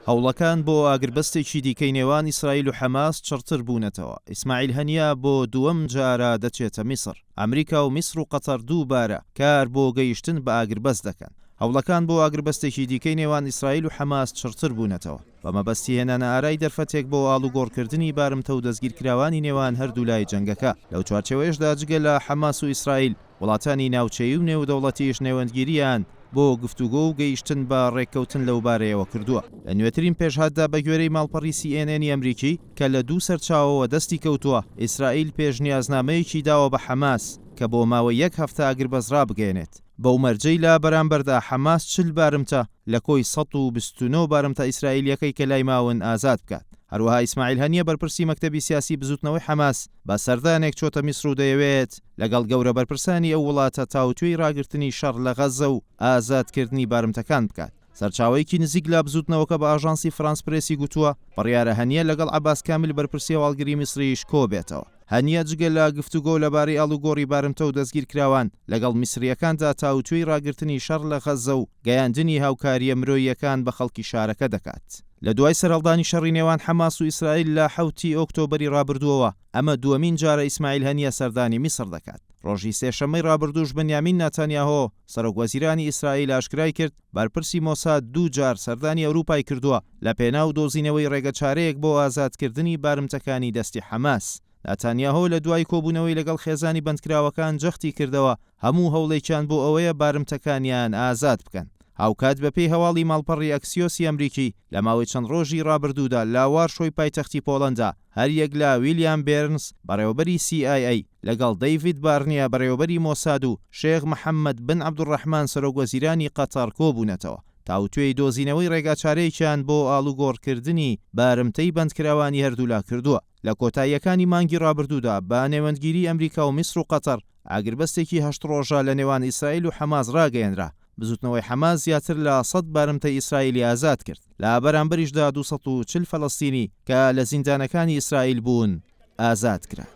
هەوڵەکان بۆ ئاگربەستێکی دیکەی نێوان ئیسرائیل و حەماس چڕتر بوونەتەوە، ئیسماعیل هەنیە بۆ دووەم جارە دەچێتە میسڕ، ئەمریکا و میسڕ و قەتەر دووبارە کار بۆ گەیشتن بە ئاگربەست دەکەن. هەوڵەکان بۆ ئاگربەستێکی دیکەی نێوان ئیسرائیل و حەماس چڕتر بوونەتەوە، بە مەبەستی هێنانەئارای دەرفەتێک بۆ ئاڵوگۆڕکردنی بارمتە و دەستگیرکراوانی نێوان هەردوولای جەنگەکە، لەو چوارچێوەیەشدا جگە لە حەماس و ئیسرائیل، وڵاتانی ناوچەیی و نێودەوڵەتیش نێوەندگیرییان بۆ گفتوگۆ و گەیشتن بە ڕێککەوتن لەوبارەیەوە کردووە. لە نوێترین پێشهاتدا بەگوێرەی ماڵپەڕی سی ئێن ئێنی ئەمریکی کە لە دوو سەرچاوەوە دەستی کەوتووە، ئیسرائیل پێشنیازنامەیەکی داوە بە حەماس کە بۆ ماوەی یەک هەفتە ئاگربەست ڕابگەیەنێت، بەو مەرجەی لە بەرامبەردا حەماس 40 بارمتە لە کۆی 129 بارمتە ئیسرائیلییەکەی کە لای ماون ئازاد بکات. هەروەها ئیسماعیل هەنیە بەرپرسی مەکتەبی سیاسی بزوتنەوەی حەماس بە سەردانێک چۆتە میسر و دەیەوێت لەگەڵ گەورە بەرپرسانی ئەو وڵاتە تاوتوێی ڕاگرتنی شەڕ لە غەززە و ئازادکردنی بارمتەکان بکات. سەرچاوەیەکی نزیک لە بزوتنەوەکە بە ئاژانسی فرانس پرێسی گوتووە، بڕیارە هەنیە لەگەڵ عەباس کامیل بەرپرسی هەواڵگری میسریش کۆبێتەوە. هەنیە جگە لە گفتوگۆ لەبارەی ئاڵوگۆڕی بارمتە و دەستگیرکراوان لەگەڵ میسرییەکاندا تاوتوێی ڕاگرتنی شەڕ لە غەززە و گەیاندنی هاوکارییە مرۆییەکان بە خەڵکی شارەکە دەکات. لە دوای سەرهەڵدانی شەڕی نێوان حەماس و ئیسرائیل لە حەوتی ئۆکتۆبەری ڕابردووەوە، ئەمە دووەمین جارە ئیسماعیل هەنیە سەردانی میسڕ دەکات. ڕۆژی سێشەممەی ڕابردووش بنیامین ناتانیاهۆ، سەرۆکوەزیرانی ئیسرائیل ئاشکرای کرد، بەرپرسی مۆساد دوو جار سەردانی ئەوروپای کردووە لەپێناو دۆزینەوەی ڕێگەچارەیەک بۆ ئازادکردنی بارمتەکانی دەستی حەماس. ناتانیاهۆ لە دوای کۆبوونەوەی لەگەڵ خێزانی بەندکراوەکان جەختی کردەوە، هەموو هەوڵێکیان بۆ ئەوەیە بارمتەکانیان ئازاد بکەن. هاوکات بەپێی هەواڵی ماڵپەڕی ئەکسیۆسی ئەمریکی، لە ماوەی چەند ڕۆژی ڕابردوودا لە وارشۆی پایتەختی پۆڵەندا، هەریەک لە ویلیام بێرنس بەڕێوەبەری سی ئای ئەی لەگەڵ دەیڤید بارنیا بەڕێوەبەری مۆساد و شێخ محەمەد بن عەبدولڕەحمان سەرۆکوەزیرانی قەتەڕ کۆبوونەتەوە تاوتوێی دۆزینەوەی ڕێگاچارەیەکیان بۆ ئاڵوگۆڕکردنی بارمتەی بەندکراوانی هەردوولا کردووە. لە کۆتاییەکانی مانگی ڕابردوودا بە نێوەندگیری ئەمریکا و میسر و قەتەڕ ئاگربەستێکی هەشت ڕۆژە لە نێوان ئیسرائیل و حەماس ڕاگەیەنرا، بزوتنەوەی حەماس زیاتر لە 100 بارمتەی ئیسرائیلی ئازاد کرد، لە بەرامبەریشدا 240 فەلەستینی کە لە زیندانەکانی ئیسرائیل بوون ئازاد کران.